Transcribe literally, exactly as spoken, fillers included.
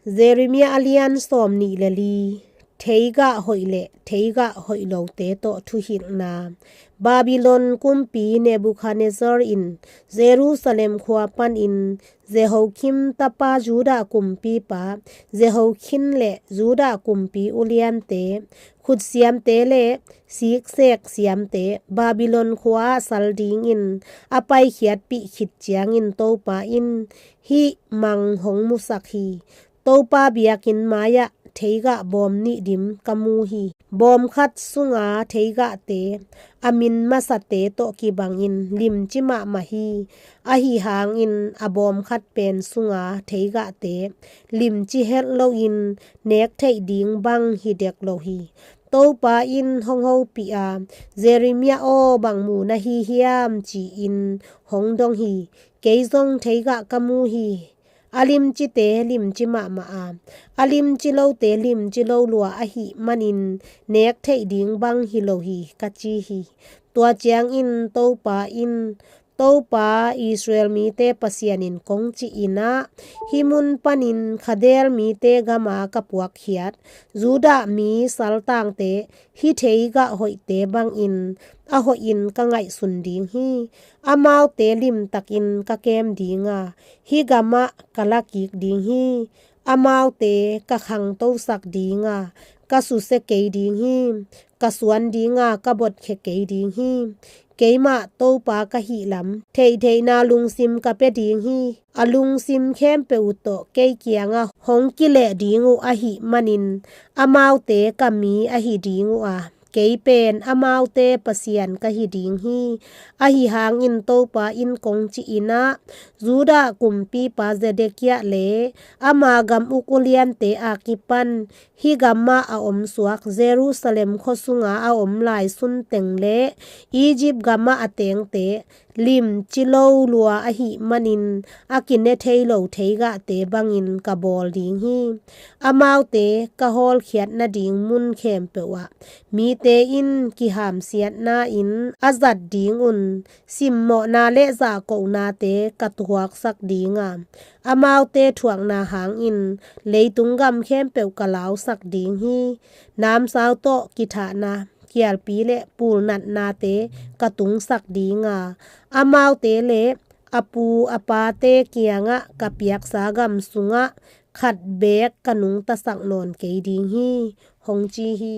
Jeremiah a lian sawmnih le li. Theigah hoih le theigah hoih lote tawh thuhilhna. Babylon kumpi Nebuchadnezzar in Jerusalem khua panin Jehoiakim tapa Judah kumpipa Jehoiakin le Judah kumpi uliante, khutsiamte le siksek siamte Babylon khua ah sal dingin a paikhiatpih khit ciangin Topa in hih mang hong musak hi. Topa biakinn mai-ah theigah bawm nih dim ka mu hi. Bawm khat sunga theigahte a min masate tawh kibangin limci mahmah hi. Ahi hangin a bawm khat pen sunga theigahte limci helh loin nek theih ding bang hi dek lo hi. Topa in hong hopih a, Jeremiah aw, bang mu na hi hiam, ci-in hong dong hi. Kei zong theigah ka mu hi. A limcite limci mahmah a, a limci lote limci lo lua ahih manin nek theih ding bang hi lo hi, ka ci hi. Tua ciangin Topa in, Topa Israel mite Pasian in kong cih in ah, hih mun panin Khaldea mite gama ka puakkhiat Judah mi saltangte hih theigah hoihte bangin a hoihin ka ngaihsun ding hi. Amaute limtakin ka kem ding a, hih gamah ka la kik ding hi. Amaute ka khangtosak ding a, ka susia kei ding hi. Ka suan ding a, ka botkhia kei ding hi. Keimah Topa ka hih lam theihtheihna lungsim ka pia ding hi. A lungsim khempeuh uh tawh kei kiangah hong kileh ding uh ahih manin amaute ka mi ahi ding uh a, kei pen amaute Pasian ka hi ding hi. Ahi hangin Topa in kong cih in ah, Judah kumpipa Zedekiah le ama gam uk uliante a kipan hih gamah a omsuak Jerusalem khua sunga a om lai sunteng le Egypt gamah a tengte limci lo lua ahih manin a kine thei lo theigahte bangin ka bawl ding hi. Amaute ka hawlkhiat nading mun khempeuh ah mite in kihamsiatna in a zat dingun simmawhna le zahkohnate ka thuaksak ding a, amaute thuakna hangin leitung gam khempeuh ka lausak ding hi. Namsau tawh kithahna kialpi le pulnatnate ka tungsak ding a, amaute le a pu a pate kiangah ka piaksa gam sungah khat beek ka nungtasak nawn kei ding hi, hong ci hi.